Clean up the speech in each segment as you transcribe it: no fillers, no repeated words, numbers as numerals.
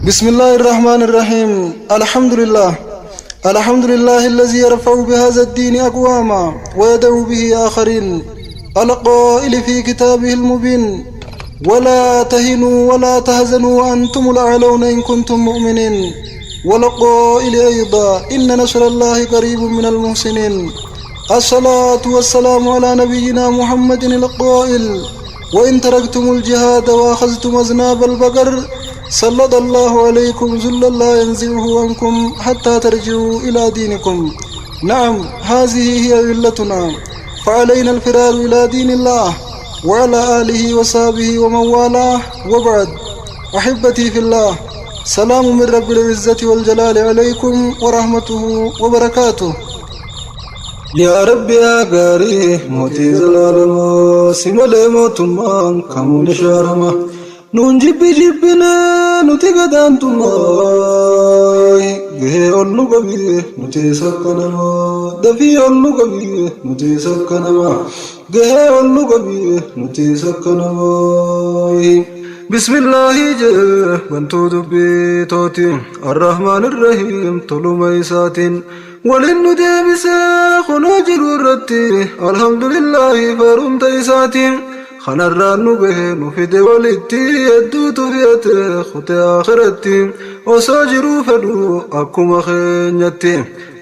بسم الله الرحمن الرحيم. الحمد لله، الحمد لله الذي يرفع بهذا الدين أقواما ويدعو به آخرين، القائل في كتابه المبين: ولا تهنوا ولا تهزنوا وأنتم الأعلون إن كنتم مؤمنين، والقائل أيضا: إن نصر الله قريب من المحسنين. الصلاة والسلام على نبينا محمد القائل: وإن تركتم الجهاد وأخذتم أذناب البقر سلط الله عليكم ذلا لا ينزعه عنكم حتى ترجعوا إلى دينكم. نعم، هذه هي علتنا، فعلينا الفرار إلى دين الله وعلى آله وصحبه ومن والاه، وبعد. أحبتي في الله، سلام من رب العزة والجلال عليكم ورحمته وبركاته. Yaa Rabbi, yaa gaarii mootii zalaalamaa, si malee mootummaan kamuu ni shaarama. Nuun jibbi jibbine nuti gadaantummaa, gahee ol nu qabi nuti sakkanamaa, dafii ol nu qabi nuti sakkanamaa, gahee ol nu qabi nuti sakkanamaa. Bismillaahi jee bantuu dubbii tooti, Arrahmaan Irrahiim toluma isaatiin waliin nu deebisee kunoo jiru irratti, alhamdulillaahi faarumta isaatiin kanarraan nu gahe nu fide walitti. Hedduutu fe'ate kutee akhiratti, osoo jiruu fedhu akkuma keenyatti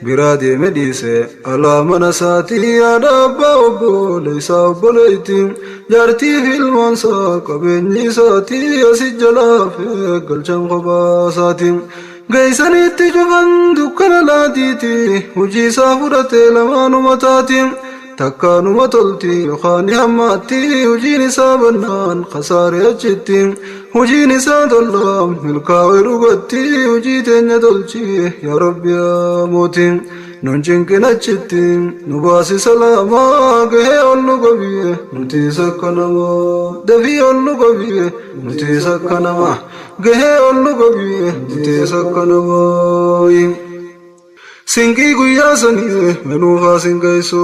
biraa deeme dhiise alaa mana isaatii, yaada abbaa, obboleessaa, obboleetti, jaartii fi ilmaansaa, qabeenyi isaatii asi jalaa galchan kophaa isaatii. Geessaniitti cufan dukkana laatiiti, hojii isaa fudhate lamaanuma taati, takkaanuma tolti yookaan hammaatti. Hojiin isaa bannaan kasaaree achitti, hojiin isaa tollaan milkaa'ee dhugatti. Hojii teenya tolchi yaa Rabbi, yaa mootii, nun cinqin achitti, nu baasi salaamaa. Gahee ol nu qabi nuti sakkanamaa, dafii ol nu qabi nuti sakkanamaa, gahee ol nu qabi nuti sakkanamaa. Sinqii guyyaa sanii menuufaa sinqeessu,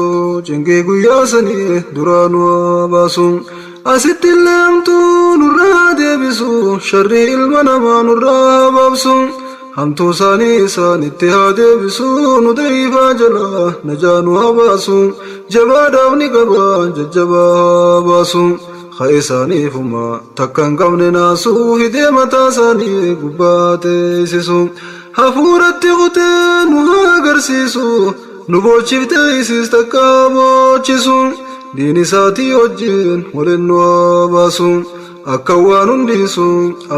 cinqii guyyaa sanii duraa nu baasu, asitti illee hamtuu nurraa deebisu, sharrii ilma namaa nurraa baabsu, hamtuu isaanii isaanitti haa deebisu, nu da'iifaa jala najaa nu haa baasu, jabaadhaaf ni qaba jajjabaa haa baasu. Haa isaaniifuma takka hin qabne naasuu fidee mataa isaanii gubbaa teessisu, hafuuratti kutee nu haa agarsiisu, nu boochiftee isis takka boochisu, diin isaatii wajjin waliin nu haa baasu, akka waan hundiisu.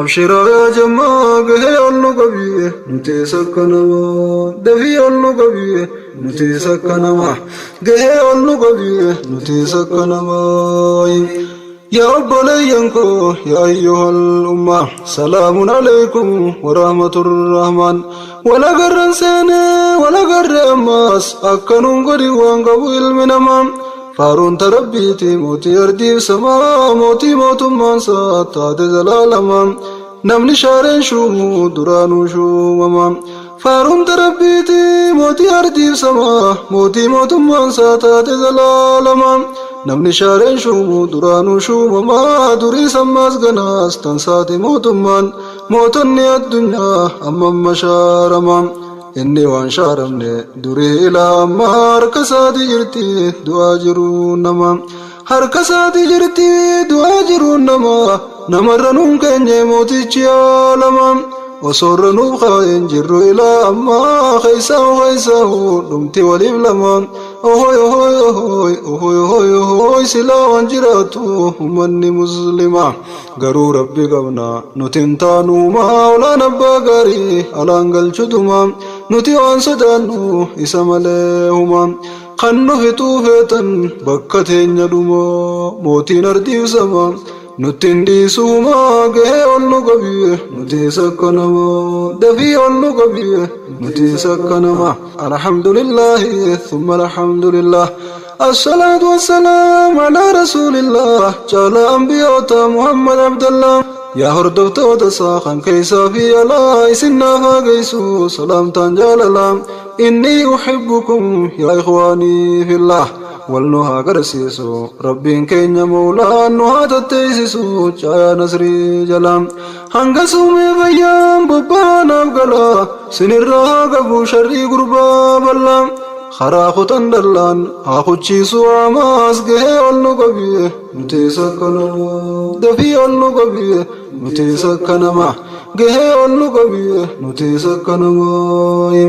Abshiraa yaa jammaa, gahee ol nu qabi nuti sakkanamaa, dafii ol nu qabi nuti sakkanamaa, gahee ol nu qabi nuti sakkanamaa. Yaa obboleeyyan koo, yaa ayyuhal umma, salaamun alaykum warahmatur rahmaan. Wala garran seenee wala garre ammaas akkanuun godhi waan qabu ilmi namaa. Faaruun tarabbiiti mootii ardiif samaa, mootii mootummaansaa taate zalaalamaa, namni shaareen shuumuu duraanuu shuumamaa. Faaruun tarabbiiti mootii ardiif samaa, mootii mootummaansaa taate zalaalamaa, namni shaareen shuumuu duraanuu shuumamaa. Durii sammaas ganaas tansaati mootummaan, mootonni addunyaa amma amma shaaramaa. Inni waan shaaramne durii ilaa ammaa, harka isaati jirti du'aa jiruu nama, harka isaati jirti du'aa jiruu nama. Namarra nuun keenye mootichi aalama, osoo irra nuuf kaa'een jirru ilaa ammaa, keessaa'u keessaa'u dhumti waliif lama. Ohoy ohoy ohoy ohoy ohoy ohoy, silaa waan jiraatu ummanni muslimaa, garuu Rabbi qabna nuti hin taanuuma. Olaan abbaa gaarii alaan galchutuma, nuti waan sodaannu isa malee huma. Kan nu fixuu feetan bakka teenya dhuma, mootiin ardiif sama nutti hin dhiisuuma. Gahee ol nu qabi nuti sakkanamaa, dafii ol nu qabi nuti sakkanamaa. Alhamdulillahi thumma alhamdulillah, الصلاة والسلام على رسول الله، جعل أنبياء محمد عبد الله. Yaa hordoftoota isaa kan keessaa fi alaa, isin naaf haa geessu salaamtaan jaalalaa. Inni uhibbukum yaa ikhwaanii fillah. Wal nu haa agarsiisu Rabbiin keenya Mawlaan, nu haa tatteessisu caayaa nasrii jalaa. Hanga suumee fayyaan bobbaa. galaa sinirraa haa qabu sharrii gurbaa bal'aa karaa kutan dallaan haa kuchiisu amaas gahee ol nu qabi nutis akka namaa dafii ol nu qabi nutis akka namaa gahee ol nu qabi nutis akka namaa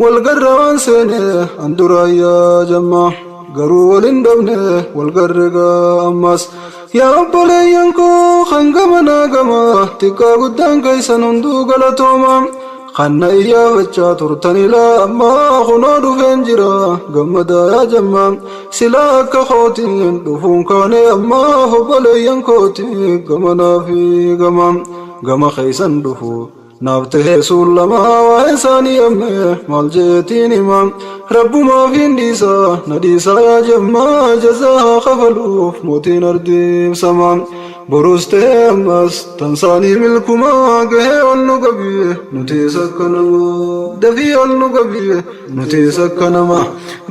wal garra waan seene an duraayyaa jammaa garuu wal hin dhabne wal garre gaa ammas yaa obboleeyyan koo kan gamanaa gama xiqqaa guddaan keessan hunduu galatooma kan na iyyaafachaa turtan ilaa ammaa kunoo dhufeen jira gammadaa yaa jammaa silaa akka kootiin dhufuun kaane ammaa obboleeyyan kootii gamanaa fi gama gama keessan dhufu naaf tahee suun lama waa'ee isaanii amme maal jeetiin hima rabbumaaf hin dhiisa na dhiisaa yaa jammaa jazaa haa kafaluuf mootiin ardiif sama borus ta'ee ammas tansaanii milkumaa gahee ol nu qabi nutis akka namaa dafii ol nu qabi nutis akka namaa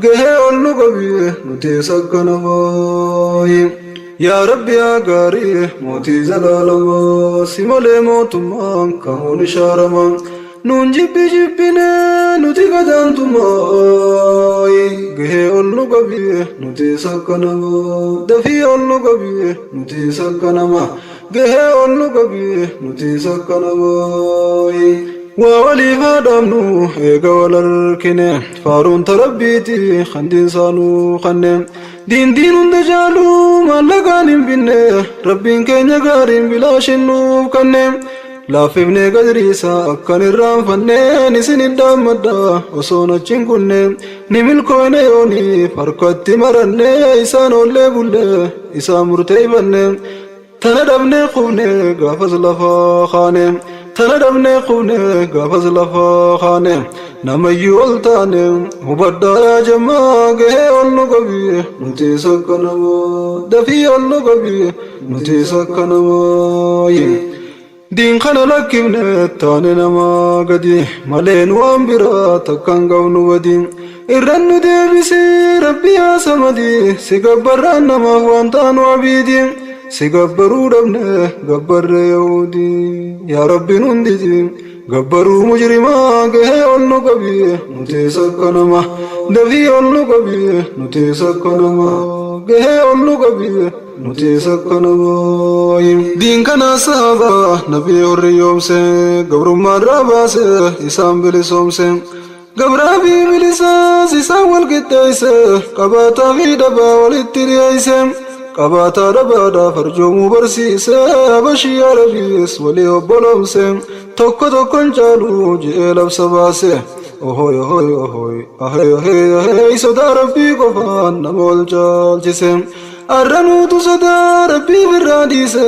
gahee ol nu qabi nutis akka namaa yaa rabbi yaa gaarii mootii zalaalamaa si malee mootummaan kamuun ishaarama nuun jibbi jibbine nuti gadaantumaa gahee ol nu qabi nutis akka namaa dafii ol nu qabi nutis akka namaa gahee ol nu qabi nutis akka namaa waa waliif haa dhaabnu eega wal harkine faaruun tarabbiiti handiin saanuu kanne diin diin hunda jaalu maallaqaan hin binne rabbiin keenya gaariin bilaashin nuuf kanne laaffifnee qadriisa akkan irraanfanneen isin hin dhaammadha osoon achiin kunne ni milkoone yooniif harkatti maranne isaan oollee bulle isaan murteeffanne tana dhabnee qubne gaafas lafaa kaane tana dhabnee qubne gaafas lafaa kaane namayyuu ol taane hubadhaa yaa jammaa gahee ol nu qabi nutis akka namaa dafii ol nu qabi nutis akka namaa diin kana lakkifne taane namaa gadi maleen waan biraa takka hin qabnu badi irran nu deebise rabbi yaa samadi si gabbarraan namaaf waan taanu abiidi si gabbaruu dhabne gabbarre yahudi yaa rabbi nun didi gabbaruu mujrimaa gahee ol nu qabi nutis akka nama dafii ol nu qabi nutis akka nama gahee ol nu qabi nutis akka namaa diin kana sahaba nabii horri yoomse gabrummaarraa baase isaan bilisoomse gabraa fi bilisaas isaan wal qixxeeyse qabaataa fi dhabaa walitti dhiyeeyse qabaataa dhabaadhaaf arjoomuu barsiise habashii arabiis walii obboloomse tokko tokkon caalu je'ee labsa baase ohoy ohoy ohoy ahey ahey ahey sodaa rabbii qofaan nama wal caalchise arranuutu sodaa rabbii birraa dhiise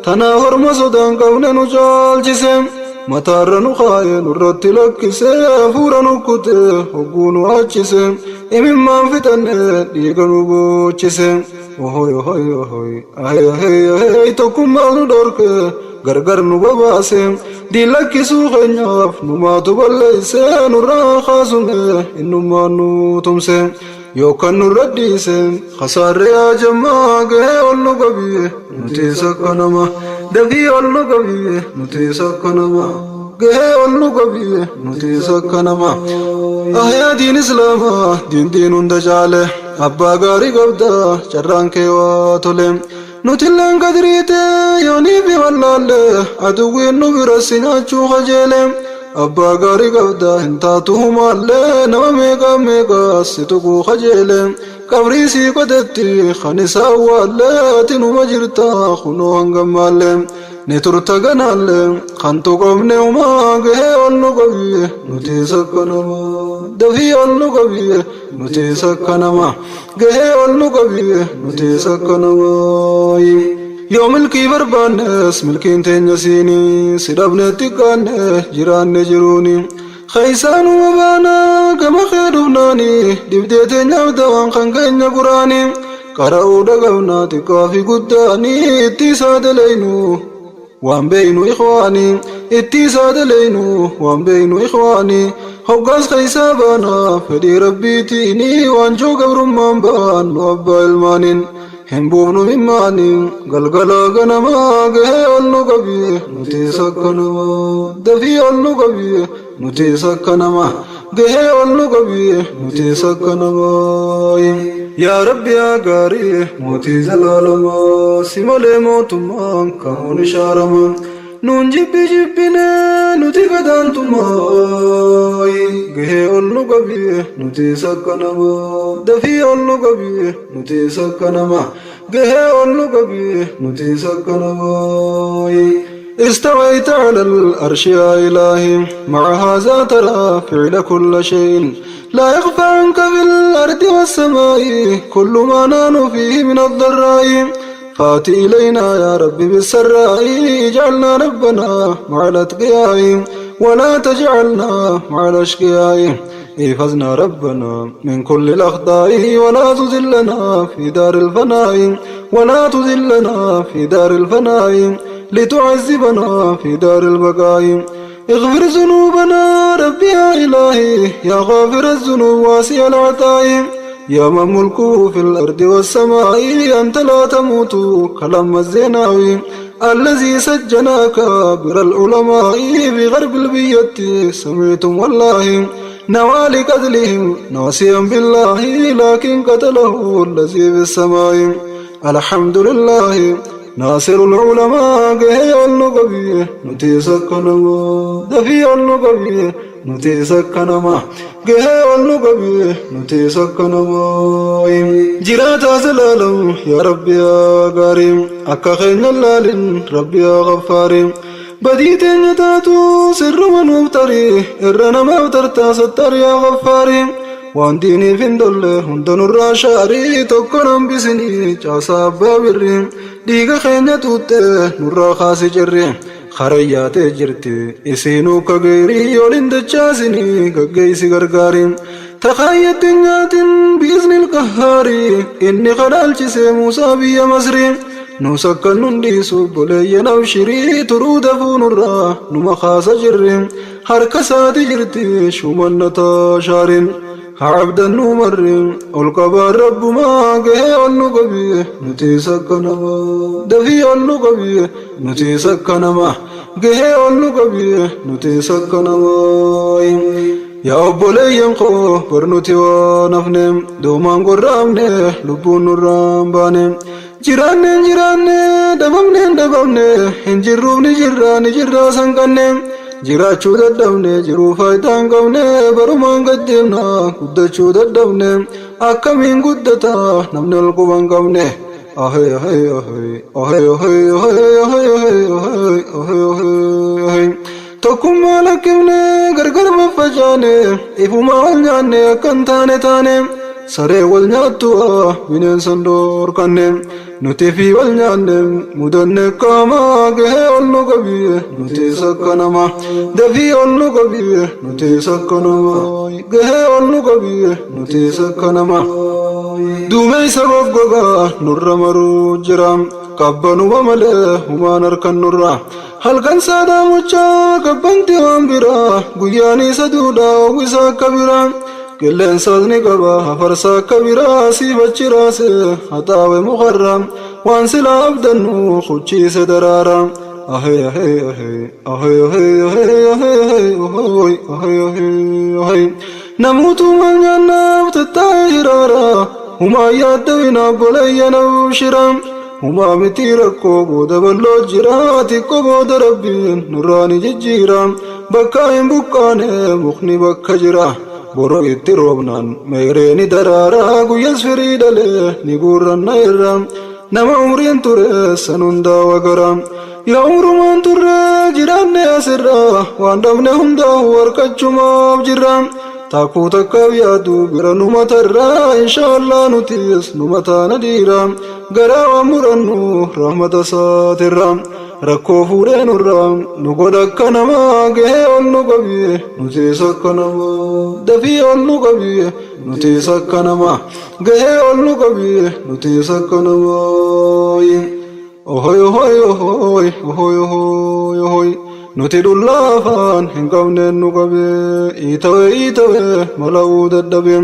tanaa horma sodaan qabne nu caalchise mataarra nu kaa'e nurratti lakkise hafuura nu kute hogguu nu achise imimmaan fixanne dhiiga nu boochise ohoy ohoy ohoy ahey ahey ahey tokkummaa nu dhorke gargar nu babaase diin lakkisuu keenyaaf numaatu balleeyse nurraa kaasume innummaan nu tumse yookaan nurra dhiise kasaarre yaa jammaa gahee ol nu qabi nutis akka nama dafii ol nu qabi nutis akka nama gahee ol nu qabi nutis akka nama ahyaa diin islaamaa diin diin hunda caale abbaa gaarii qabda carraan kee waa tole nutilleen kadiriite yoonii fi wallaalle aduwwiin nu bira si nyaachuu kajeele abbaa gaarii qabda hin taatu humaallee nama meeqa meeqa si tuquu kajeele qabrii sii qotetti kan isaa awwaallee ati numa jirta kunoo hangammaallee ni turta ganaallee kan tuqamne humaa gahee ol nu qabi nutis akka namaa dafii ol nu qabi nutis akka namaa gahee ol nu qabi nutis akka namaa yoo milkii barbaannes milkiin teenya siini si dhabne xiqqaanne jiraanne jiruuni keessaanuma baana gama kee dhufnaani dhibdee teenyaaf dawaan kan keenya quraani qara'uu dhagabnaa xiqqaa fi guddaani itti isaa daleynu waan beeynu ikhwaani itti isaa daleynu waan beeynu ikhwaani hoggaas keessaa baana fedhii rabbiitiini waanjoo gabrummaan baan nu abbaa ilmaaniin. Hin buufnu mimmaani galgala ganamaa gahee ol nu qabi nutis akka namaa dafii ol nu qabi nutis akka namaa gahee ol nu qabi nutis akka namaa yaa rabbi yaa gaarii mootii zalaalamaa si malee mootummaan kamuun ishaarama nuun jibbi jibbine nuti gadaantummaa gahee ol nu qabi nutis akka namaa dafii ol nu qabi nutis akka namaa gahee ol nu qabi nutis akka namaa استويت على الأرش يا إلهي مع هذا ترى فعل كل شيء لا يخفى عنك في الأرض والسماء كل ما نحن فيه من الضراء فات إلينا يا رب بالسراء اجعلنا ربنا مع الأتقياء ولا تجعلنا مع الأشقياء احفظنا ربنا من كل الأخطاء ولا تذلنا في دار الفناء ولا تذلنا في دار الفناء لتعذبنا في دار البقاء اغفر ذنوبنا ربي يا إلهي يا غافر الذنوب واسع العطاء يا من ملكه في الأرض والسماء أنت لا تموت كلام الزناوي الذي سجناك بر العلماء في غرب البيت سمعتم والله نوى لقتلهم ناسيا بالله لكن قتله الذي في السماء الحمد لله ناصر العلماء gahee ol nu qabi nutis akka namaa dafii ol nu qabi nutis akka namaa gahee ol nu qabi nutis akka namaa jiraataa zalaalam yaa rabbi yaa gaarii akka keenya laalin rabbi yaa gaffaarii badii teenya taatu sirruma nuuf tarii irra namaaf tartaa sattar yaa gaffaarii waan diiniif hin tolle hunda nurraa shaarii tokko nambisinii caasaa abbaa birrii dhiiga keenya tuutte nurraa kaasi cirri harayyaatee jirti isiinuu ka geerii olin dachaasinii gaggeessi gargaarii takaayyatti nyaatin biiznil qahaarii inni kadhaalchisee Muusaa biyya Masrii nuus akka nun dhiisu boleeyyan abshirii turuu dafuu nurraa numa kaasa jirri harka isaati jirti shumannataa shaariin haa abdannuu marri ol qabaan rabbumaa gahee ol nu qabi nutis akka namaa dafii ol nu qabi nutis akka namaa gahee ol nu qabi nutis akka namaa yaa obboleeyyan koo bar nuti waan hafne doomaan gorraamne lubbuun nurraan baane jiraanneen jiraanne dhabamneen dhabamne hin jirruuf ni jirraa ni jirraa sanqanne jiraachuu dadhabne jiruu faayidaa hin qabne barumaan gaddeemna guddachuu dadhabne akkamiin guddata namni ol quba hin qabne ahee ahee ahee ahee ahee ahee ahee ahee ahee ahee ahee tokkummaa lakkifne gargar faffacaane ifumaa wal nyaanne akka hin taane taane saree wal nyaattu bineensan dhoorkanne nuti fi wal nyaanne mudanne qaamaa gahee ol nu qabi nutis akka namaa dafii ol nu qabi nutis akka namaa gahee ol nu qabi nutis akka namaa duumessa goggogaa nurra maruu jira qabbanuma malee humaan harkan nurra halkan saadaa muchaa qabbanti waan biraa guyyaan isa duudhaa hawwisa akka biraa qilleensaas ni qaba hafarsa akka biraa siifachi raase haxaawe mukarra waan silaa abdannu huchiise daraara ahee ahee ahee ahee ahee ahee ahee ahee ohoy ahee ahee ahee namuutu maal nyaannaaf tattaa'ee hiraara humaa yaaddawina obboleeyyan abshira humaa miti rakkoo booda bal'oo jira xiqqoo booda rabbiin nurraa ni jijjiira bakka hin buqqaane mukni bakka jira boru itti roobnaan meeree ni daraara guyyaas firii dhalee ni guurranna irra nama umriin ture san hundaa wagara yaa umrumaan turre jiraanne asirra waan dhabne hundaa'u harkachumaaf jirra taakuu takkaaf yaadu bira numa tarra inshaallah nutis numa taana dhiira garaa waan murannu rahmata isaatirra rakkoo fuudhee nurra nu godha akka namaa gahee ol nu qabi nutis akka namaa dafii ol nu qabi nutis akka namaa gahee ol nu qabi nutis akka namaa ohoy ohoy ohoy ohoy ohoy ohoy Nuti dhullaa afaan hin qabneen nu qabe iitawee iitawee mala'uu dadhabe.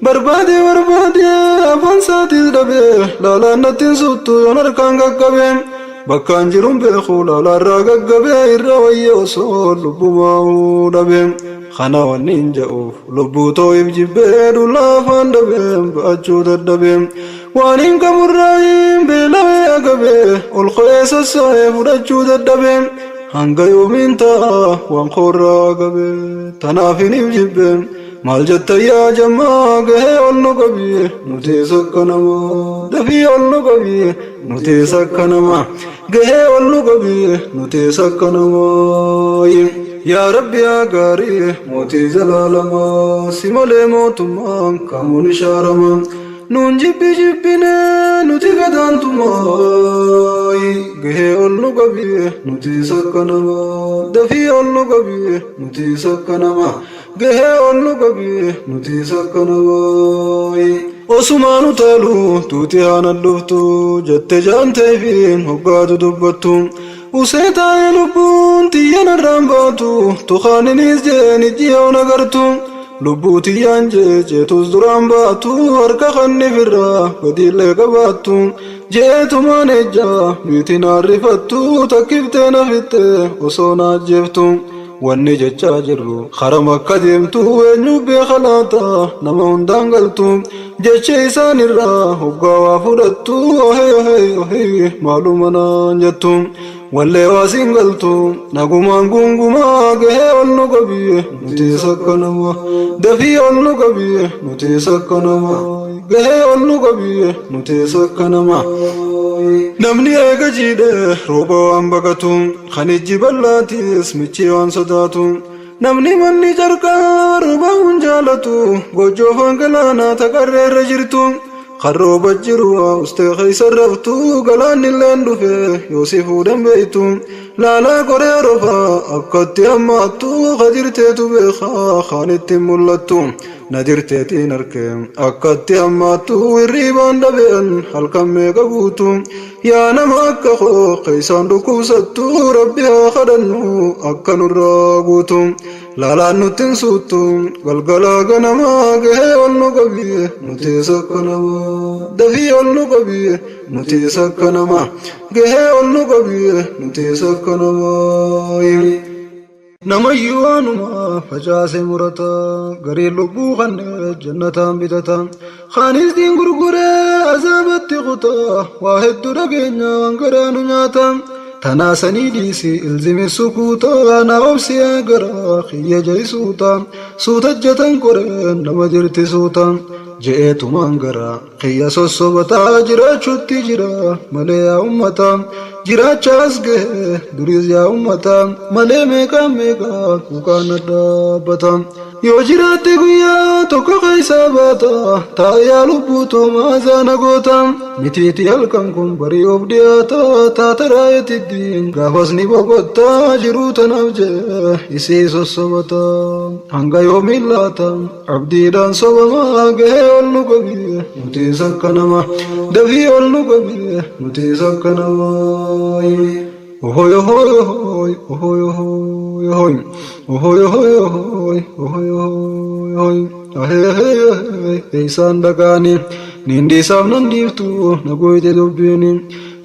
Barbaadee barbaadee afaan saatis dhabe laalaan natti hin suttu yoon harkaan qaqqabe. Bakkaan jiruun beeku laalaarraa gaggabee irra wayya osoo lubbumaa'uu dhabe. Kana wanni hin ja'uuf lubbuu too'if jibbee dhullaa afaan dhabee ba'achuu dadhabe. Waan hin qaburraa beelawee agabee ol ka'ee sosso'ee fudhachuu dadhabe. Hanga yoomiin ta'a waan koorraa agabe tanaaf hin jibbe. Maal jetta yaa jammaa gahee ol nu qabi nuti sakka namaa dafii ol nu qabi nuti sakka namaa gahee ol nu qabi nuti sakka namaa. Yaa Rabbi yaa gaarii mootii jalaalamaa si malee mootummaan kamuun ishaarama. Nuun jibbi jibbine nuti gadaantumaa gahee ol nu qabi nuti sakka namaa dafii ol nu qabi nuti sakka namaa gahee ol nu qabi nuti sakka namaa. Osumaan utaalu tuuti haana dhuftu jette jaanteefiin hoggaatu dubbattu. Usee taa'ee lubbuun xiyya narraan baatu tukaaninis jeen ijji yoo nagartu. Lubbuu tiyyaan jee jeetus duraan baatu harka kannifirraa badiillee qabaattu. Jeetumaan ejja miitiin arrifattu takkiftee nafitte osoo na ajjeeftu. Wanni jechaa jirru haram akka deemtu eenyu beeka laata nama hundaan galtu. Jecha isaan irraa hoggaa waa fudhattu ohee ohee ohee maaluma naan jettu. Wallee waa siin galtu nagumaan gungumaa gahee ol nu qabi nuti sakka nama dafii ol nu qabi nuti sakka nama gahee ol nu qabi nuti sakka nama. Namni eega jiidhe rooba waan baqatu kan ijji bal'aatis michii waan sodaatu. Namni manni carqaa rooba hun jaalatu goojjoo afaan galaanaa taqarree irra jirtu. Kan rooba jiru ustee keessa raftu galaanni illeen dhufe yoo si fuudhan beektu. Laalaa qoree rofa akkatti hammaattu kadirteetu beeka kaan ittiin mul'attu. Na dirteetiin arke akkatti hammaattu hirriibaan dhabeen halkan meeqa guutu. Yaa nama akka koo keessaan dhukkubsattu rabbi haa kadhannu akka nurraa guutu. Laalaan nutti hin suuttu galgala ganamaa gahee ol nu qabi nuti sakka namaa dafii ol nu qabi nuti sakka namaa gahee ol nu qabi nuti sakka namaa. Namayyuu waanuma facaase murata garii lubbuu kannee jannataan bitata kaanis diin gurguree azaabatti kuta waa hedduu dhageenya waan garaa nu nyaata. Tanaasanii dhiisi ilzimi sukuuta na obsi gara kiyya jayisuuta suuta jatan qoreen nama jirti suuta je'eetumaan gara kiyya sossobataa jiraachuutti jira malee yaa ummata jiraachaas gahe duriis yaa ummata malee meeqaan meeqaa kuukaan dhaabbata. Yoo jiraatte guyyaa tokko keessaa baata taayaa lubbuutu maazaa nagoota mitiiti halkan kun barii of dhiyaata taata raayetittiin gaafas ni boqotta jiruu tanaaf jee isii sossobata hanga yoomiin laata abdiidhaan sobamaa gahee ol nu qabi nuti sakka nama dafii ol nu qabi nuti sakka namaa. Ohoy ohoy ohoy ohoy ohoy ohoy ohoy ohoy ohoy ohoy ohoy ohoy ahee eessaan dhagaani niin dhiisaaf nan dhiiftu na goyte dubbiini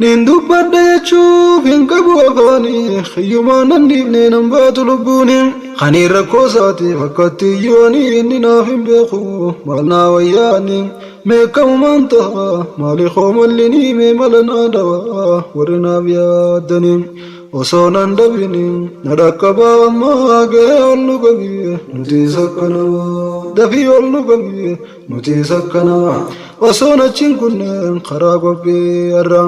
niin dubbadha jechuuf hin qabu afaani hiyyumaa nan dhiifne nan baatu lubbuuni kaniin rakkoo isaatiif akkatti iyyuani inni naaf hin beeku maal naa wayyaani meeqamumaan ta'a maali koomallinii mee mala naa dhawaa warri naaf yaaddanii osoo nan dhabini na dhaqqabaa ammaa gahee ol nu qabi nuti sakka namaa dafii ol nu qabi nuti sakka namaa osoo achiin kunneen karaa qophii irra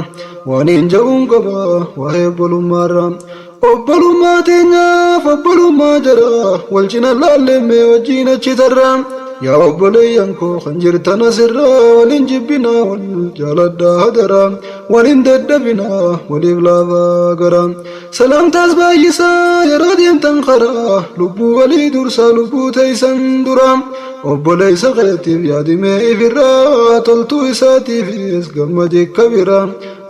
waan hin ja'uun qaba waa'ee obbolummaarra. Obbolummaa teenyaaf obbolummaa jara wal cina laalleemmee wajjin achi tarra. Yaa obboleeyyan koo kan jirtan asirraa waliin jibbinaa wal jaaladhaa hadaraa waliin dadhabinaa waliif laafaa garaa. Salaamtaas baay'isaa yeroo deemtan karaa lubbuu walii dursaa lubbuu teeysan duraa. Obboleessa keetiif yaadimee ifirraa toltuu isaatiifis gammadi akka biraa.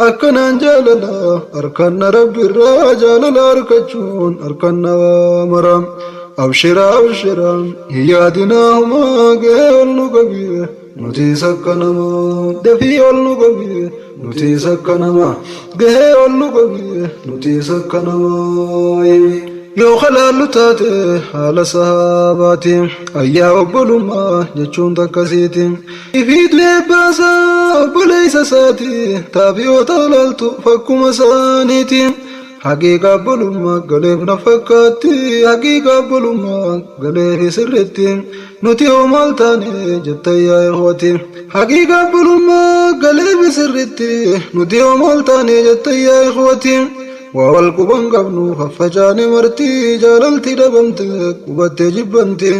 Akkanaan jaalala harkanna rabbirraa jaalala harkachuun harkanna waa maraa. Abshira abshira hin yaadinaa humaa gahee ol nu qabi nutiis akka namaa dafii ol nu qabi nutiis akka namaa gahee ol nu qabi nutiis akka namaa. Yoo kalaallu taate haala sahaabaati ayyaa obbolummaa jechuun takkasiiti. Ifii du'ee baasaa obboleessa isaati taabi'oota olaaltu fakkuma isaaniiti. Haqiiqa obbolummaa galeef na fakkaatti haqiiqa obbolummaa galeef sirritti nuti hoo maal taane jettan yaa ikhwati. Haqiiqa obbolummaa galeef sirritti nuti hoo maal taane jettan yaa ikhwati. Waa wal quban qabnu faffacaane marti jaalalti dhabamte qubattee jibbanti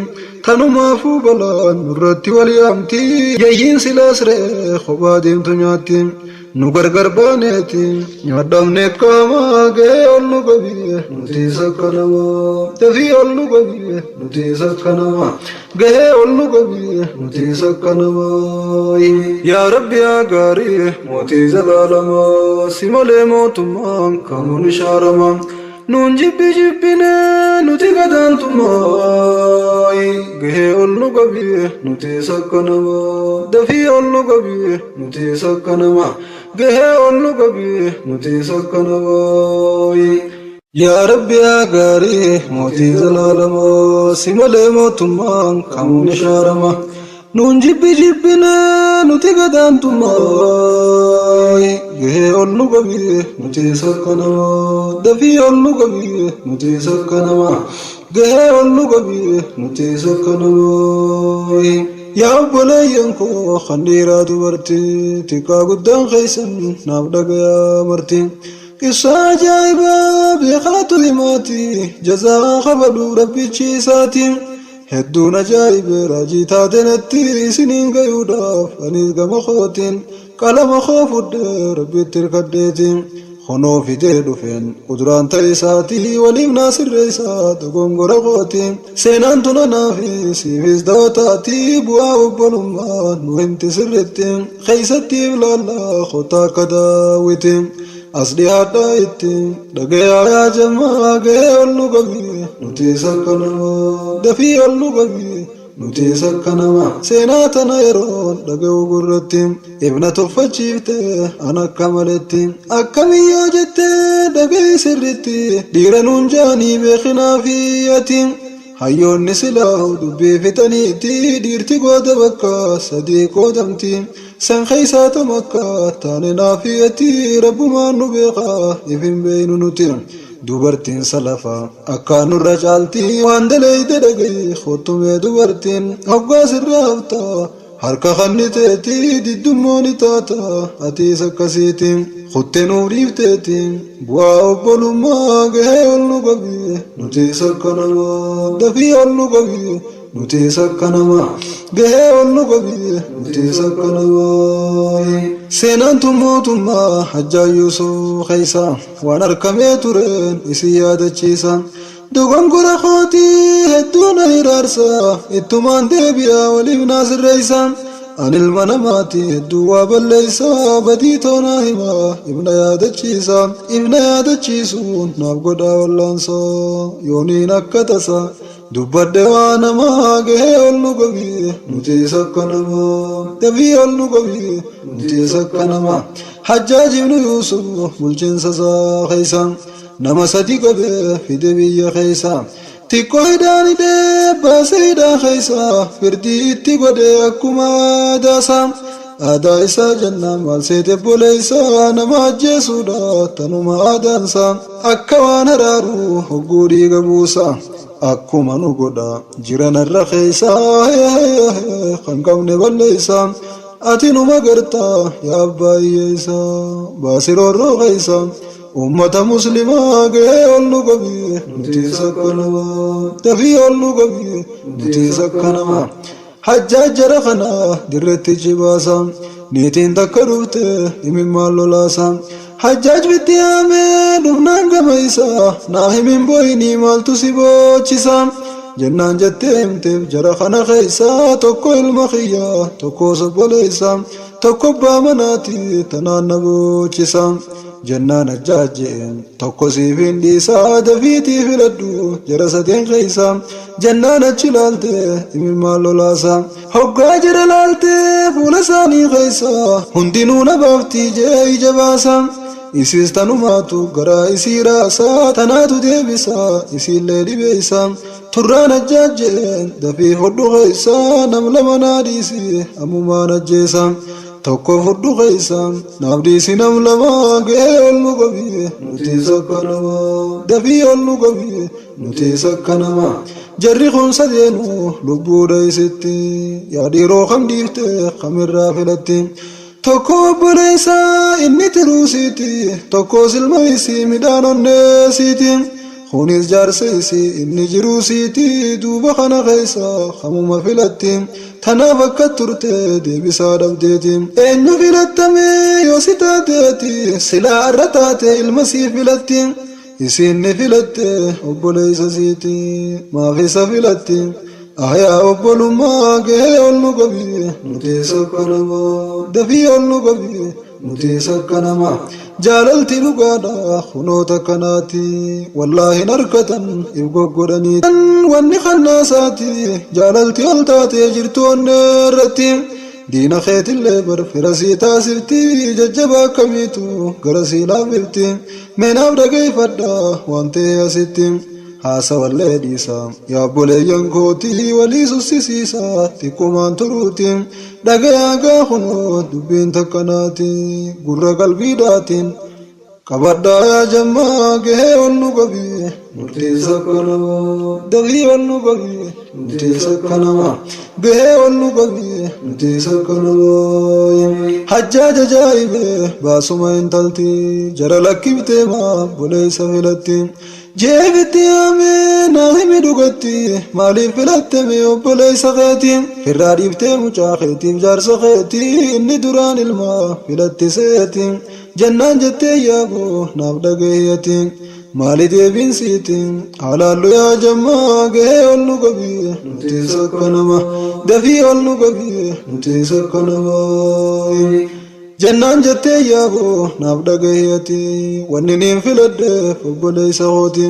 tanumaafuu balaan nurratti wal yaamti yayyiin silaas re'ee kophaa deemtu nyaatti. Nu gargar baaneeti nyaadhamne qaamaa gahee ol nu qabi nutis akka namaa dafii ol nu qabi nutis akka namaa gahee ol nu qabi nutis akka namaa. Yaa Rabbi yaa gaarii mootii zalaalamaa si malee mootummaan kamuu ni shaarama. Nuun jibbi jibbine nuti gadaantummaa gahee ol nu qabi nutis akka namaa dafii ol nu qabi nutis akka namaa gahee ol nu qabi nutis akka namaa. Yaa Rabbi yaa gaarii mootii zalaalamaa si malee mootummaan kamuu ni shaarama. Nuun jibbi jibbine nuti gadaantummaa gahee ol nu qabi nutis akka namaa dafii ol nu qabi nutis akka namaa gahee ol nu qabi nutis akka namaa. Yaa obboleeyyan koo kan dhiiraa dubartii xiqqaa guddaan keessan naaf dhagayaa marti. Qissa ajaa'ibaa beekaatu himaati jazaa kafalu rabbichi isaati. Hedduun ajaa'ibee raajii taate natti isiniin gayuudhaaf anis gama kootiin qalama koo fudhee rabbitti hirkadheeti. Kunoo fidee dhufeen kuduraan ta'e isaatii waliif naa sirreessaa dogongora kooti. Seenaan tun anaafi siifis dawaa taati bu'aa obbolummaa nu himti sirritti keessatti ilaallaa kottaa akka daawwiti. As dhiyaadhaa itti dhagayaa yaa jamaa gahee ol nu qabi nutis akka namaa dafii ol nu qabi nutis akka namaa seenaa tana yeroon dhaga'u gurratti ibna tuffachiifte an akka maletti akkamiyyoo jette dhaga'i sirritti dhiira nuun jaanii beekinaa fi ati. Hayyoonni silaa dubbii fixaniitti dhiirti gooda bakka sadii qoodamti. San keessaa tam akka taane naafi ati rabbumaan nu beekaa if hin beeynu nuti. Dubartiin salafa akka nurra caalti waan daleeyde dhaga'i kottumee dubartiin hoggaa sirra hafta. Harka kanniteeti diddummoo ni taata atiis akkasiiti kuttee nuuf dhiifteeti bu'aa obbolummaa gahee ol nu qabi nutis akka namaa dafii ol nu qabi nutis akka namaa gahee ol nu qabi nutis akka namaa. Seenaan tun mootummaa Hajjaa Yuusuf keessa waan arkamee tureen isin yaadachiisa. Dogongora kootii hedduu na hiraarsa ittumaan deebi'a waliif naa sirreessa. Ani ilma namaati hedduu waa balleessa badii toonaa hima ibna yaadachiisa. Ibna yaadachiisuun naaf godhaa wallaansa yooniin akka tasa dubbadhe waa namaa gahee ol nu qabi nutis akka namaa dafii ol nu qabi nutis akka namaa. Hajjaaj ibnu Yuusuf bulchiinsa isaa keessa nama sadi qabee fide biyya keessa. Xiqqoo hidhaan hidhee baasee hidhaa keessa firdii itti godhee akkuma aadaasaa. Aadaa isaa jennaan maal seete obboleessa nama ajjeesuudha tanuma aadaansa. Akka waan araaru hogguu dhiiga buusa. Akkuma nu godha jiranarra keessa kan qabne balleessa. Ati numa garta yaa abbaa hiyyeessa baasiroorroo keessa. Ummata muslimaa gahee ol nu qabi nutis akka namaa dafii ol nu qabi nutis akka namaa. Hajjaaj jara kana dirretti cibaasa. Niitiin takka dhufte imimmaan lolaasa. Hajjaaj bitti yaamee dhufnaan gama isaa naa himin booyinii maaltu si boochisa. Jennaan jettee himteef jara kana keessa tokko ilma kiyya tokko obboleessa tokko abbaa manaati tanaan na boochisa. Jennaan Hajjaaj je'een tokko siif hin dhiisaa dafiitii filadhu jara sadeen keessa. Jennaan achi laalte imimmaan lolaasa. Hoggaa jara laalte fuula isaanii keessa hundinuu na baaftii jee ija baasa. Isiis tanumaatu garaa isii raasa tanaatu deebisa isiillee dhibeessa. Turraan Hajjaaj je'een dafii fudhu keessa nam lama naa dhiisi ammumaan ajjeesa. Tokko fudhu keessa naaf dhiisi nam lama gahee ol nu qabi nuti sakka nama dafii ol nu qabi nuti sakka nama. Jarri kun sadeenu lubbuudha isitti yaa dhiiroo kam dhiifte kamirraa filatti. Tokko obboleessa inni tiruusiiti tokkos ilma isii midhaan onneesiiti. Kunis jaarsa isii inni jiruusiiti duuba kana keessa kamuma filatti. Tanaaf akka turte deebisaa dhabdeeti. Eenyu filattame yoo si taateeti silaa arra taate ilma sii filatti. Isiin ni filatte obboleessa siiti maaf isa filatti. Ayaa obbolummaa gahee ol nu qabi nuti sakka nama dafii ol nu qabi nuti sakka nama. Jaalalti dhugaadha kunoo takkanaati wallaahi hin harkatan if goggodhanii. Wanni kannaasaati jaalalti ol taatee jirtu onnee irratti. Diina keetillee bar fira sii taasifti jajjaba akkamiitu gara sii laaffifti. Meenaaf dhageeffadha waan ta'e asitti. Haasawallee dhiisa yaa obboleeyyan kootii walii sussisiisa xiqqoomaan turuuti. Dhagayaa gaafunoo dubbiin takkanaati gurra qalbiidhaatiin. Qabadhaa yaa jammaa gahee ol nu qabi nuti sakka nama dafii ol nu qabi nuti sakka nama gahee ol nu qabi nuti sakka nama. Hajjaaj ajaa'ibe baasuma intalti jara lakkiftee maa obboleessa filatti. Jeefitti yaamee naa himi dhugatti maaliif filatte mee obboleessa keeti firraa dhiiftee mucaa keetiif jaarsa keeti inni duraan ilma filatte seeti. Jennaan jettee yaaboo naaf dhagayyati maali deebiin siiti halaallu yaa jammaa gahee ol nu qabi nuti sakka nama dafii ol nu qabi nuti sakka nama. Jennaan jettee yaaboo naaf dhagayyati wanni niin filadheef obboleessa kooti.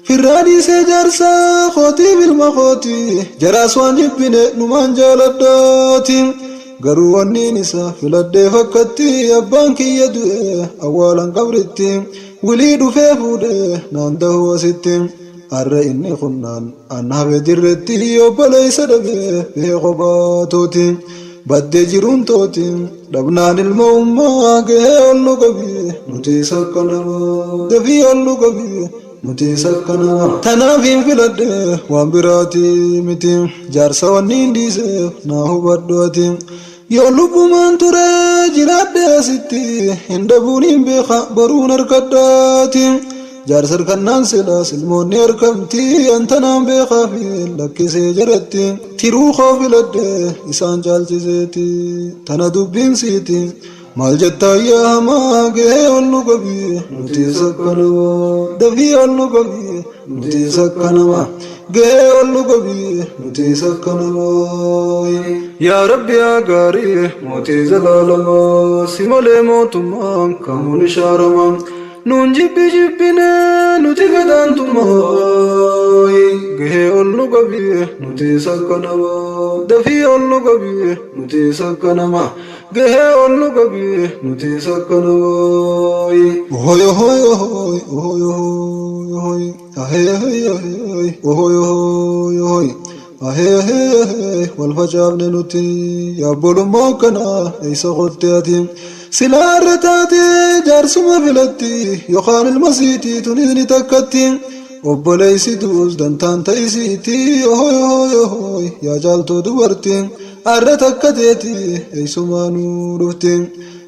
Firraa dhiisee jaarsa kootiif ilma kooti jaraas waan jibbine numaan jaaladhaati. Garuu wanniin isa filadhee fakkatti abbaan kiyya du'e awwaalan qabritti wilii dhufee fuudhe naan dahuu asitti. Arra inni kunnaan an hafe dirretti obboleessa dhabee bee kophaa tooti. Baddee jiruun tooti dhabnaan ilma ummaa gahee ol nu qabi nuti sakka nama dafii ol nu qabi nuti sakka nama. Tanaaf hin filadhe waan biraati miti jaarsa wanni hin dhiiseef naa hubadhu ati. Yoo lubbumaan ture jiraadhe asitti hin dhabuun hin beeka boruun harkadhaati. Jaarsa harkannaan silaas ilmoonni harkamti antanaan beekaa fi lakkisee jaratti. Tiruu koo filadhe isaan caalchiseeti tana dubbiin siiti. Maal jettaa yaa hamaa gahee ol nu qabi nuti sakka nama dafii ol nu qabi nuti sakka nama gahee ol nu qabi nuti sakka nama. Yaa Rabbi yaa gaarii mootii zalaalamaa si malee mootummaan kamuun ishaarama. Nuun jibbi jibbine nuti gadaantummaa gahee ol nu qabi nuti sakka nama dafii ol nu qabi nuti sakka nama gahee ol nu qabi nuti sakka nama. Ohoy ohoy ohoy ohoy ohoy ohoy ahee ahee ahee ohoy ohoy ohoy ahee ahee ahee wal facaafne nuti yaabbolummaa akkanaa eessa qotte ati. Silaa irra taate jaarsuma filatti yookaan ilma siitii tunis ni takkatti. Obboleessi duus dantaan ta'isiiti ohoy ohoy ohoy yaa caaltuu dubartii arra takka teeti eessumaanuu dhufti.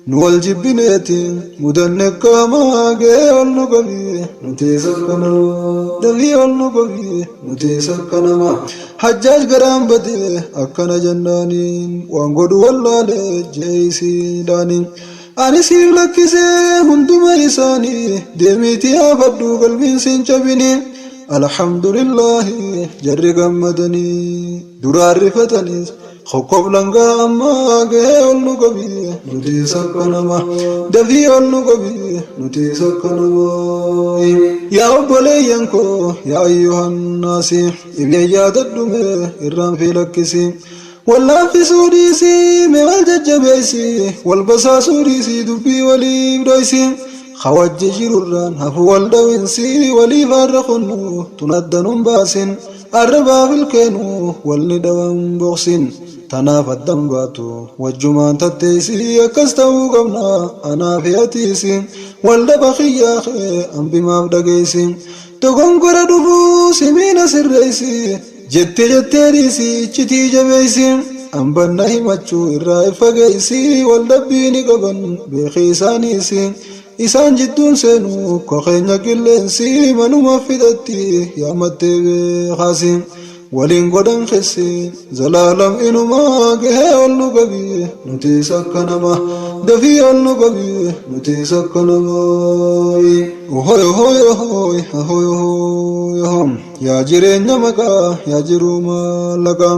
Nu wal jibbineeti mudanne akka hamaa gahee ol nu qabi nutis akka namaa dafii ol nu qabi nutis akka namaa. Hajjaaj garaan bade akkana jennaaniin waan godhu wallaale je'e isiidhaaniin. Ani siif lakkisee hunduma isaanii deemiitii haafadhu qalbiin siin cabini. Alhamdulillaahi jarri gammadanii duraan rifataniis kokkoflan gaa ammaa gahee ol nu qabi nutis akka nama dafii ol nu qabi nutis akka namaa. Yaa obboleeyyan koo yaa ayyuhannaasi dhibee yaadadhume irraan fi lakkisi. Wal laaffisuu dhiisii mee wal jajjabeessi wal basaasuu dhiisii dubbii waliif dhoysi. Ka wajji jirurraan hafu wal dhawinsi waliif arra kunnu tun adda nun baasin arrabaaf ilkeenu walni dhawan boqsin tanaaf addan baatu wajjumaan tatteeysi akkas ta'uu qabna anaafi atiisi wal dhaba kiyyaa kee ambimaaf dhageeysi dogongora dhufuu simiina sirreeysi jette jettee dhiisi iccitii jabeeysi ambanna himachuu irraa if fageeysi wal dhabbii ni qaban beekii isaaniisi isaan jidduun seenuu kokeenya qilleensi manuma fixatti yaamattee beekaasi waliin godhan kessi zalaalam inumaa gahee ol nu qabi nutis akka nama dafii ol nu qabi nutis akka namaa. Ohoy ohoy ohoy ohoy ohoy ohoy yaa jireenya maqaa yaa jiruu maallaqaa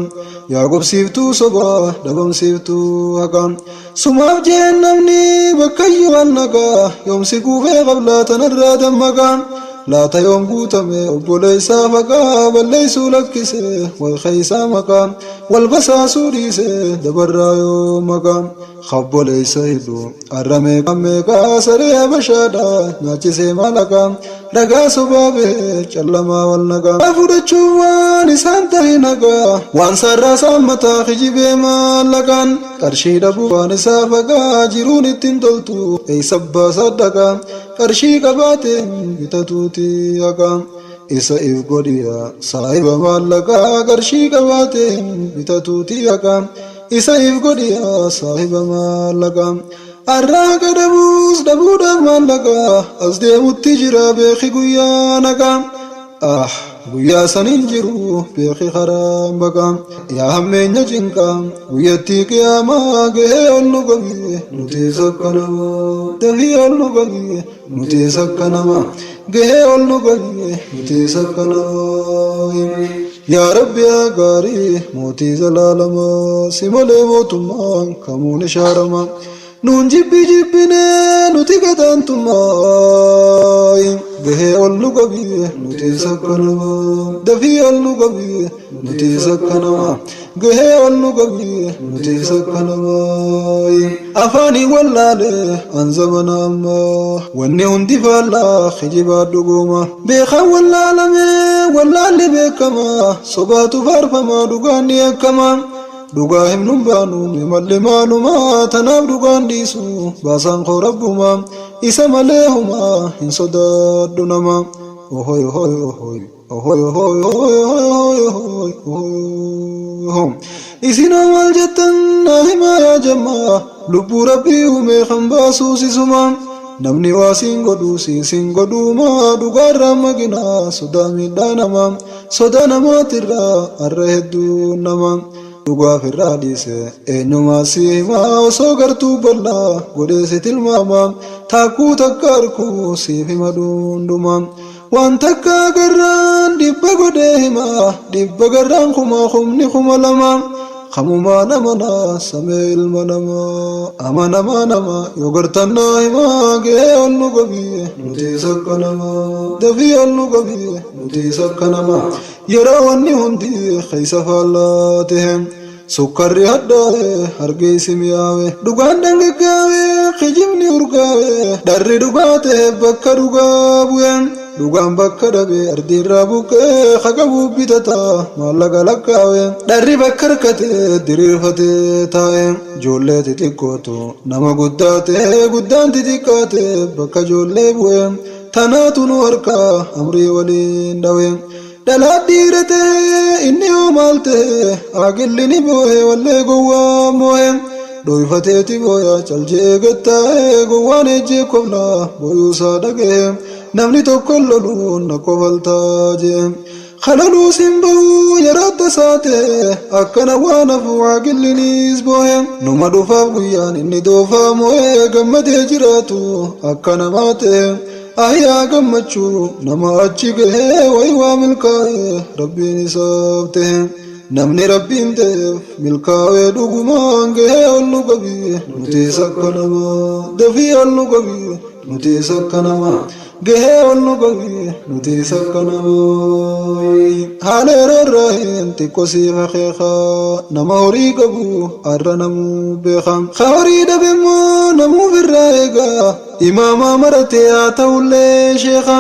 yaa gobsiiftuu sobaa dhabamsiiftuu haqaa sumaaf jeen namni bakkayyuu wal naqaa yoomsi guufee qablaa tanarraa dammaqaa laata yoom guutame obboleessaa faqaa balleessuu lakkise wal keeysaa maqaa wal basaasuu dhiise dabarraa yoo maqaa obboleessa hidhu arra meeqa meeqaa saree habashaadha nyaachisee maalaqaa ragaa sobaa bahee callamaa wal naqaa fudhachuuf waan isaan tahe nagaa waan sarraa isaan mataa kijibee maallaqaan qarshii dhabuu waan isaa faqaa jiruun ittiin toltu eessa baasaa dhaqaa qarshii qabaateen bitatuuti haqaa isa if godhiya saahiba maallaqaa qarshii qabaateen bitatuuti haqaa isa if godhiya saahiba maallaqaa arraa qadabuus dhabuudhaaf maallaqaa as deemutti jira beeki guyyaa naqaa ah guyyaa saniin jiru beeki karaan baqaa yaa hammeenya cinqaa guyyattii qiyaamaa gahee ol nu qabi nutis akka namaa dafii ol nu qabi nutis akka namaa gahee ol nu qabi nutis akka namaa. Yaa Rabbi yaa gaarii mootii zalaalamaa si malee mootummaan kamuun ishaarama nuun jibbi jibbinee nuti gadaantummaa gahee ol nu qabi nutis akka namaa dafii ol nu qabi nutis akka namaa gahee ol nu qabi nutis akka namaa. Afaanii wallaale an zamana ammaa wanni hundi faallaa kijibaa dhuguma beekan wallaalame wallaalli beekama sobaatu faarfama dhugaan ni akkama dhugaa himnuun baanu malli maaluma tanaaf dhugaan dhiisu baasaan koo rabbuma isa malee humaa hin sodaadhu nama. Ohoy ohoy ohoy ohoy ohoy ohoy ohoy ohoy ohoy isinoo maal jettan naa himaa yaa jammaa lubbuu rabbii uumee kan baasuu sisuma namni waa siin godhuu siin godhuuma dhugaarraa maqinaa sodaa miidhaa nama sodaa namaatirraa har'a hedduu nama dhugaaf irraa dhiise eenyumaa si himaa osoo gartuu bal'aa godhee si tilmaama taakkuu takka arkuu siif hima dhundhuma waan takka garraan dhibba godhee hima dhibba garraan kuma kumni kuma lama kamumaa namana samee ilma namaa amanamaa nama yoo gartan naa himaa gahee ol nu qabi nutis akka namaa dafii ol nu qabi nutis akka namaa yeroo wanni hundi keessa faallaa tahe sukkarri hadhaa'e hargeysi mi'aawe dhugaan dhangaggaawe kijibni urgaawe dharri dhugaa ta'e bakka dhugaa bu'e dhugaan bakka dhabe ardiirraa buqqee haqabuu bitata maallaqa lakkaawe dharri bakka harkate diriirfate taa'e ijoollee xixiqqootu nama guddaa ta'e guddaan xixiqqaate bakka ijoollee bu'e tanaatu nu harkaa amrii waliin dhawe dhalaa dhiira ta'e inni hoo maal ta'e aqilli ni boohe wallee gowwaa moohe. Dhoyfateeti booya cal je'ee gad taa'ee gowwaan ejjee koflaa booyuusaa dhagahe namni tokko hin loluun na kofaltaa je'e. Kalaluus hin bahu yaraa tasaa ta'e akkana waan hafu aaqilliniis boohe. Numa dhufaaf guyyaan inni doofaa moo'ee gammadee jiraatu akka namaa ta'e. Ahyaa gammachuu nama achi gahee wayi waa milkaa'e rabbiin isaaf ta'e. Namni Rabbiin ta'eef milkaawee dhugumaan gahee ol nu qabi nutis akka namaa dafii ol nu qabi nutis akka namaa gahee ol nu qabi nutis akka namaa haala yeroo irraa hin xiqqoo siif akeeka nama horii qabu har'a namuu beeka ka horii dhabe immoo namuuf irraa eega Imaamaa maratee haa ta'ullee sheekha.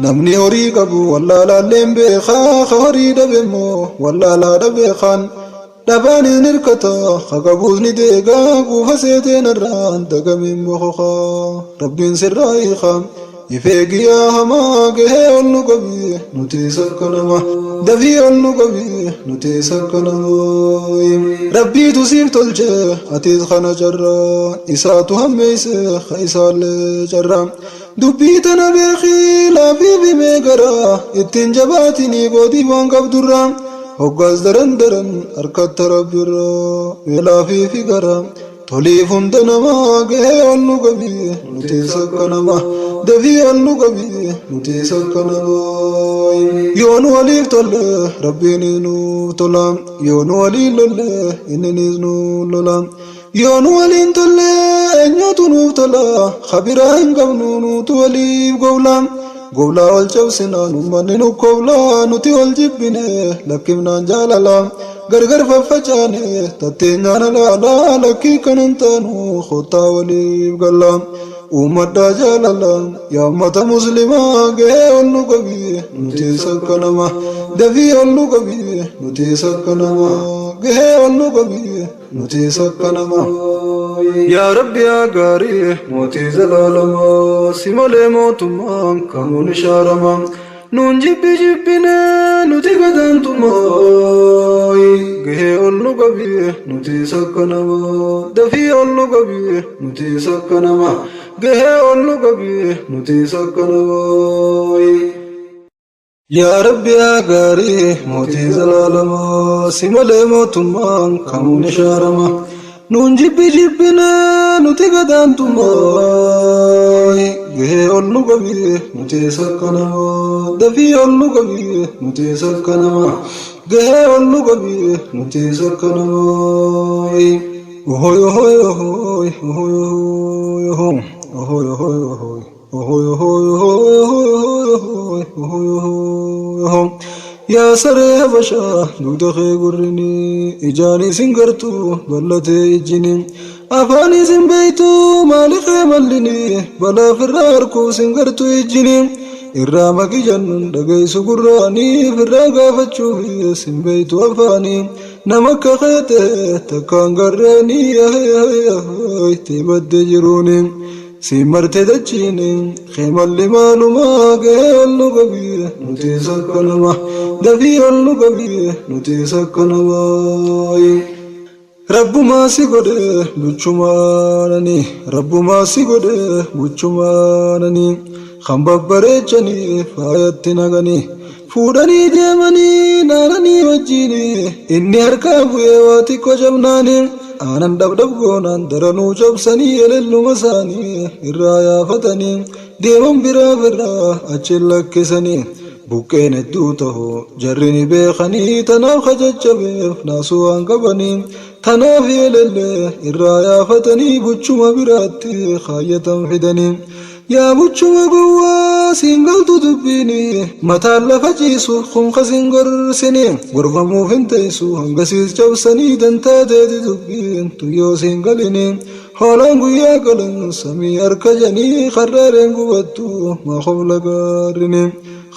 Namni horii qabu wallaalaalleen beeka ka horii dhabe immoo wallaalaadha beekaan. Dhabaan hin hirkata ka qabuus ni deega quufa seeteen irraan dagamiin bokoka rabbiin sirraa hiika. If eegi yaa hamaa gahee ol nu qabi nutiis akka nama dafii ol nu qabi nutiis akka nama. Rabbiitu siif tolche atiis kana carraa isaatu hammeeyse ka isaallee carraa dubbii tana beekii laafiif himee garaa ittiin jabaatinii boodiif waan qabdurraa hoggaas daran daran harkatta rabbirraa mee laafiifi garaa toliif hunda namaa gahee ol nu qabi nutiis akka nama dafii ol nu qabi nutiis akka namaa yoo nu waliif tolle rabbiinis nuuf tola yoo nu waliin lolle inninis nu lola yoo nu waliin tolle eenyutu nuuf tola kabiraa hin qabnu nuutu waliif gowla gowlaa wal cabsinaan ummanni nu kobla nuti wal jibbine lakkifnaan jaalala Gargar faffacaane tatteenyaan alaalaa lakkii kanan taanu kottaa waliif galla. Uummadhaa jaalala yaa ummata muslimaa gahee ol nu qabi nutis akka nama dafii ol nu qabi nutis akka nama gahee ol nu qabi nutis akka nama. Yaa Rabbi yaa gaarii mootii zalaalamaa si malee mootummaan kamuu ni shaarama. Nuun jibbi jibbine nuti gadaantummaa gahee ol nu qabi nutis akka nama dafii ol nu qabi nutis akka nama gahee ol nu qabi nutis akka nama. Yaa Rabbi yaa gaarii mootii zalaalamaa si malee mootummaan kamuu ni shaarama. Nuun jibbi jibbine nuti gadaantummaa gahee ol nu qabi nutis akka namaa dafii ol nu qabi nutis akka namaa gahee ol nu qabi nutis akka namaa. Ohoy ohoy ohoy ohoy ohoy ohoy ohoy ohoy ohoy ohoy ohoy ohoy ohoy ohoy ohoy ohoy ohoy Yaa saree habashaa dugda kee gurrini ijaan isin gartu bal'atee ijjini afaan isin beeytu maali kee mallini balaa firraa harkuu sin gartu ijjini irraa maqi jennun dhageessu gurraanii firraa gaafachuuf sin beeytu afaanii nama akka kee ta'e takkaan garreenii itti badde jiruuni. Siin marte dachiin kee malli maalumaa gahee ol nu qabi nutis akka nama dafii ol nu qabi nutis akka namaa. Rabbumaa si godhe buchumaanani rabbumaa si godhe buchumaanani kan babbareechanii faayatti naqanii fuudhanii deemanii naananii wajjiini inni harkaa bu'ee waa xiqqoo cabnaani aanan dhabdhab goonaan daranuu cabsanii elelluma isaanii irraa yaafatanii deeman biraa birraa achi lakkisanii buqqeen hedduu ta'u jarri ni beekanii tanaaf kajajjabeef naasuu waan qabanii tanaaf elellee irraa yaafatanii buchuma biraatti kaayyatan fidanii. Yaa buchuma gowwaa siin galtu dubbiini mataan lafa ciisu kun ka sin gorsini gorfamuuf hin teessu hangasiis cabsanii dantaa teeti dubbiin tuyyoo siin galini hoolaan guyyaa galan samii harka janii karraareen gubattu maa kofla gaarrini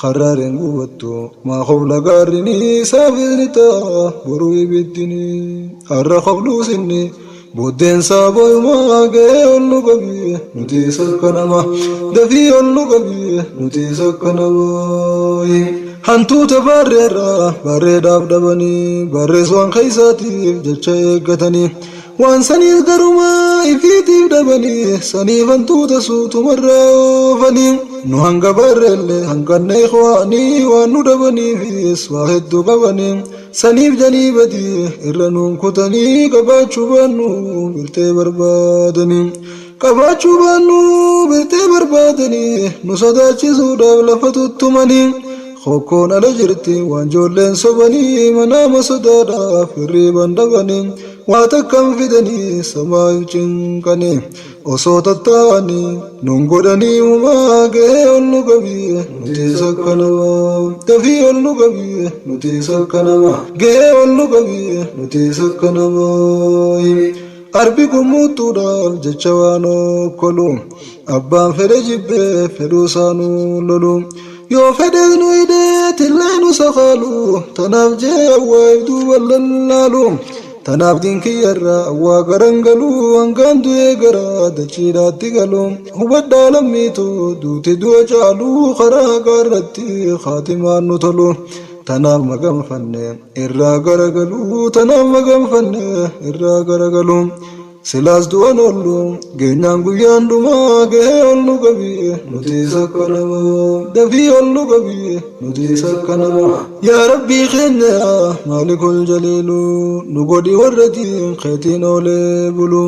karraareen gubattu maa kofla gaarrini saafis ni ta'a boruu ibiddini har'a kofluu sinni Booddeen isaa booyumaa gahee ol nu qabi nutis akka nama dafii ol nu qabi nutis akka nama. Hantuuta baarreerraa baarreedhaaf dhabanii baarrees waan keessaatiif jecha eeggatanii Waan saniif garumaa ifiitiif dhabanii saniif hantuuta suutumarraa oofanii nu hanga barreellee hanqanne ikhwaanii waan nu dhabaniifis waa hedduu qabanii saniif janii badii irra nuun kutanii qabaachuu baannu biltee barbaadanii qabaachuu baannu biltee barbaadanii nu sodaachisuudhaaf lafa tuttumanii hokkoon ala jirti waan joolleen sobanii manaama sodaadhaaf hirriiban dhabanii waa takkam fidanii samaa cinqanii osoo tattaa'anii nun godhanii uumaa gahee ol nu qabii nuti sakka namaa dafii ol nu qabii nuti sakka namaa gahee ol nu qabii nuti sakka namaa arbi gummuuttuudhaaf jecha waan okkolu abbaan fedhe jibbee fedhuu isaanuu lolu yoo fedhes nu hidhee tillee nu sakaalu tanaaf jee awwaa'if duuba lallaalu tanaaf dinkiyyarraa awwaa garangaluu hangaan du'ee gara dachiidhaatti galu hubadhaa lammiitu duuti du'a caalu karaa haqaa irratti kaatimaan nu tolu tanaaf maganfanne irraa garagalu tanaaf maganfanne irraa garagalu silaas du'an ollu geenyaan guyyaan dhumaa gahee ol nu qabii nuti sakka namaa dafii ol nu qabii nuti sakka namaa yaa rabbii keenya maalikul jaliilu nu godhi warra diin keetiin oolee bulu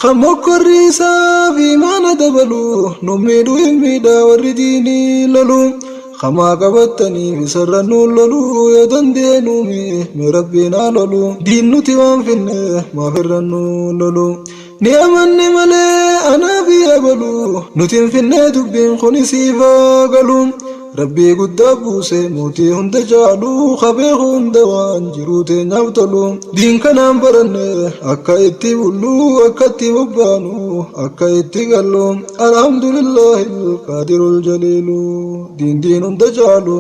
kan mokkorri isaa fi maana dabalu nu miidhu hin miidhaa warri diinii lolu kamaa qabattaniif isarra nuun lolu yoo dandeenuumi mee rabbiin haa lolu diin nuti waan finne maaf irra nuun lolu ni amanne malee anaa fi abalu nuti hin finne dubbiin kun isiifaa galu rabbii guddaa buuse mootii hunda caalu qabee hunda waan jiruu teenyaaf tolu diin kanaan baranne akka itti bullu akka itti bobbaanu akka itti gallu alhamdulillahi alqaadirul jaliilu diin diin hunda caalu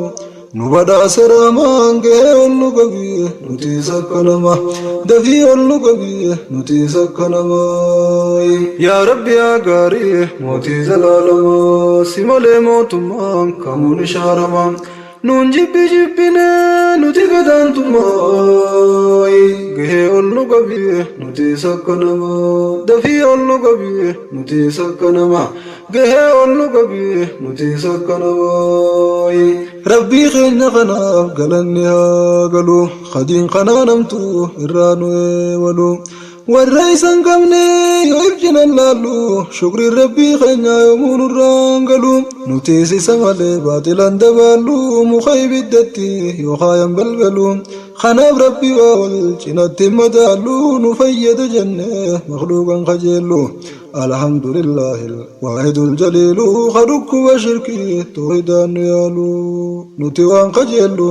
nu badhaase raamaan gahee ol nu qabii nuti sakka nama dafii ol nu qabii nuti sakka namaa yaa rabbi yaa gaarii mootii zalaalamaa si malee mootummaan kamuun ishaarama nuun jibbi jibbine nuti gadaantummaa gahee ol nu qabii nuti sakka namaa dafii ol nu qabii nuti sakka namaa gahee ol nu qabii nuti sakka namaa rabbii keenya kanaaf galanni haa galu hadiin kanaa namtu irraa nu eewalu warra isan qabne yoo ibsinan laallu shukriin rabbii keenya yoomuu nurraan galu nutis isa malee baatilan dabaallu muka ibiddatti yookaan balbalu kanaaf rabbi waa wal cinatti madaallu nu fayyada jenne makluuqan kajeellu الحمد لله الواحد الجليل خلق وشركي توحيدان يالو نتوان قجلو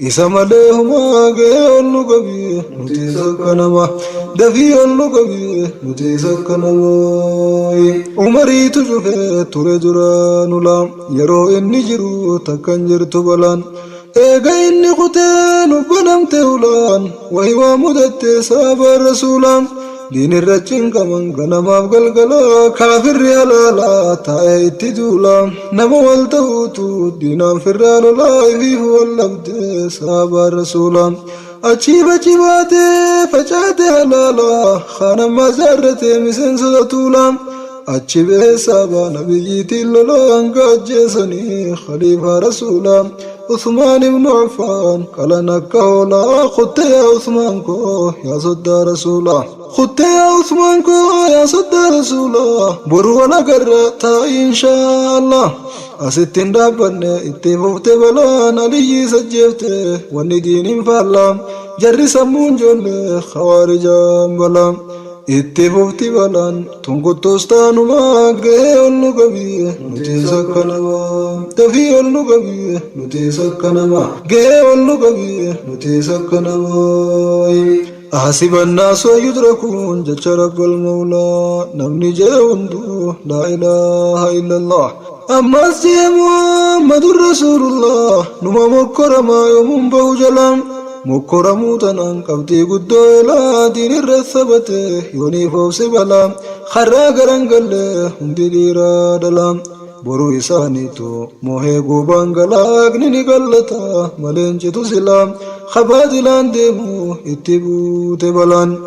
isa malee homaa gahee ol nu qabii nuti sakka nama dafii ol nu qabii nuti sakka namaa umariitu cufee ture dura nula yeroo inni jiru takkan jirtu balaan eega inni kutee nu banamte ulaan wahi waa mudatte saaba rasuulaan diin irra cinqaman ganamaaf galgala kaafirri halaalaa taa'ee itti duula nama wal ta'uutu diinaan firraa lolaa ifiif wal dhabde saaba rasuula achii faci baatee facaate halaalaa kaanammaa jaarratee miseensota tuulaa achi bahee saaba nabiyyiitiin lolaa hanga ajjeesanii khaliifaa rasuulaa Usmaan ibnu Affaan qalan akka hoolaa kutte yaa Usmaan koo yaa soddaa rasuulaa kutte yaa Usmaan koo yaa soddaa rasuulaa boru wal agarra taa'i inshaallah asitti hin dhaabbanne itti fufte balaan aliyyii sajjeefte wanni diiniin faallaa jarri sammuun joollee khawaarijaan balaa itti fufti balaan tunkuttus taanumaa gahee ol nu qabii nuti sakka namaa dafii ol nu qabii nuti sakka namaa gahee ol nu qabii nuti sakka namaa أحسب الناس أن يتركون جج رب المولى نمني جاوندو لا إله إلا الله أما سي محمد رسول الله نما مكرما يوم بوجلام mokkoramuu tanaan qabxii guddoo elaa diin irra sabate yooniif obsi balaa karraa garan galle hundi dhiiraa dhalaa boruu isaaniitu moohee guubaan galaaqni ni gallata maleen citu silaa kabaadilaan deemu itti buute balaan.